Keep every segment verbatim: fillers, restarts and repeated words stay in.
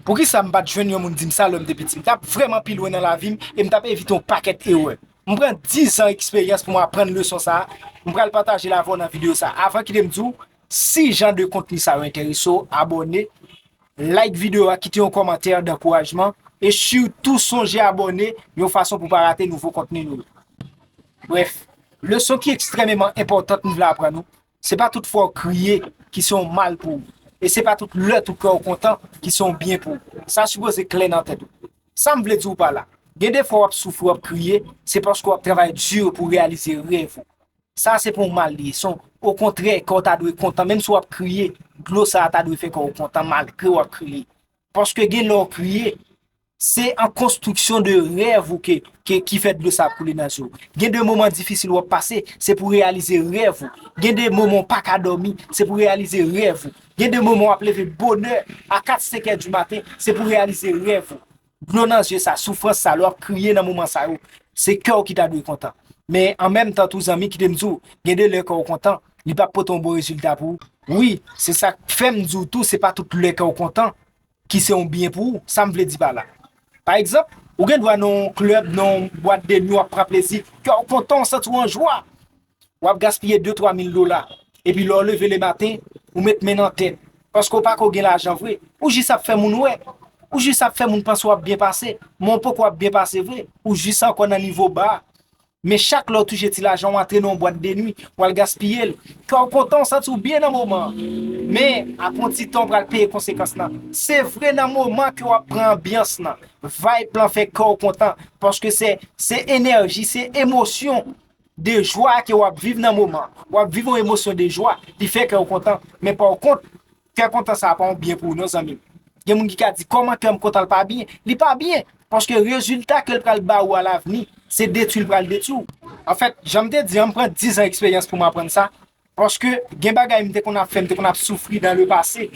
Poukisa m pa t jwenn yon moun di m sa lè m te piti? M t ap vrèman pi lwen nan lavi m e m t ap evite yon pakèt erè. M pran diz an eksperyans pou m aprann leson sa a. M pral pataje l avè w nan videyo sa a. Avan kite m di w, si jan de kontni sa yo enterese w, abòne, like videyo a, kite yon kòmantè dankourajman e sitou sonje abòne yon fason pou w pa rate nouvo kontni nou yo. Brèf, leson ki ekstrèmeman enpòtan m vle aprann ou, se pa tout fwa w kriye ki se yon mal pou ou. E se pa tout lè tou kè w kontan ki se yon byen pou ou. Sa sipoze klè nan tèt ou. Sa m vle di w pa la, gen de fwa w ap soufri, w ap kriye, se paske w ap travay di pou w reyalize rèv ou. Sa se pa yon mal li ye. Se yon, okontrè, kè w ta dwe kontan. Menm si w ap kriye, dlo sa a ta dwe fè kè w kontan malgre w ap kriye. Paske gen lè w kriye, se an konstriksyon de rèv ou ke, ke, ki fè dlo sa ap koule nan je w. Gen de moman difisil w ap pase, se pou reyalize rèv ou. Gen de moman w pa ka dòmi, se pou reyalize rèv ou. Gen de moman w ap leve bonè a kat, senk è di maten, se pou reyalize rèv ou. Dlo nan je sa, soufrans sa, lè w ap kriye nan moman sa yo, se kè w ki ta dwe kontan. Men an menm tan tou, zanmi, kite m di w, gen de lè kè w kontan, li p ap pote yon bon rezilta pou ou. Wi, se sa k fè m di w tou, se pa tout lè kè w kontan ki se yon byen pou ou. Sa m vle di pa la. Pa egzanp, ou gen dwa nan yon klèb, nan yon bwat de nwi, w ap pran plezi, kè w kontan, w santi w an jwa. W ap gaspiye de twa mil dola. Epi lè w leve lematen, ou met men nan tèt. Paske w pa ko gen lajan vre. Ou jis ap fè moun wè. Ou jis ap fè moun panse w ap byen pase. Men w poko ap byen pase vre. Ou jis ankò nan nivo ba a. Men chak lè w touche ti lajan, w antre nan yon bwat de nwi, w al gaspiye l. Kè w kontan, w santi w byen nan moman an. Men, apre yon ti tan, w pral peye konsekans lan. Se vre nan moman ke w ap pran anbyans lan. Vibe lan fè kè w kontan. Paske se, se enèji, se emosyon de jwa ke w ap viv nan moman. W ap viv yon emosyon de jwa, li fè kè w kontan. Men pa kont, kè kontan sa a pa yon byen pou ou non, zanmi m. Gen moun ki ka di, kòman kè m kontan l pa byen? Li pa byen, paske rezilta ke l pral ba ou alavni, se detwi l pral detwi w. Anfèt, jan m te di an, m pran diz an eksperyans pou m aprann sa, paske gen bagay m te konn ap fè, m te konn ap soufri dans le passé.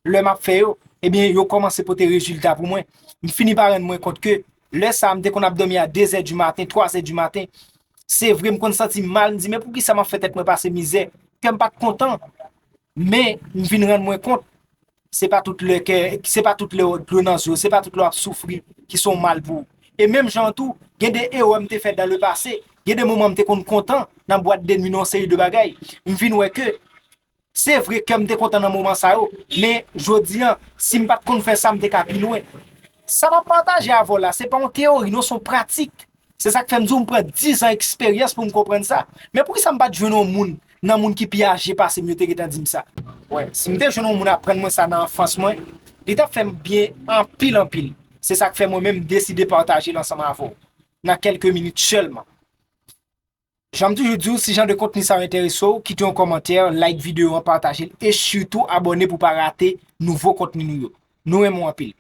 Lè m ap fè yo, ebyen, yo kòmanse pote rezilta pou mwen. M fini pa rann mwen kont ke lè sa a, m te konn ap dòmi a de zè di maten, twa zè di maten. Se vre, m konn santi m mal, m di, men poukisa m ap fè tèt mwen pase mizè? Kè m pa t kontan. Men, m vin rann mwen kont, se pa tout lè kè, se pa tout lè dlo nan je w, se pa tout lè w ap soufri ki se yon mal pou ou. E menm jan an tou, gen de erè m te fè dans le passé, gen de moman m te konn kontan nan bwat de nwi, nan yon seri de bagay. M vin wè ke se vre kè m te kontan nan moman sa yo, men jodi an, si m pa t konn fè sa, m te ka pi lwen. Sa m ap pataje avè w la, se pa yon teyori, non, se yon pratik. Se sa k fè m di w m pran diz an eksperyans pou m konprann sa. Men poukisa m pa t jwenn yon moun nan moun ki pi aje pase m yo te gentan di m sa? Wè, si m te jwenn yon moun aprann mwen sa nan anfans mwen, li t ap fè m byen anpil, anpil. Se sa k fè mwen menm m deside pataje l ansanm avè w nan kèlke minit sèlman. Jan m toujou di w, si jan de kontni sa yo enterese w, kite yon kòmantè, like videyo an, pataje l e sitou abòne pou w pa rate nouvo kontni nou yo. Nou renmen w anpil.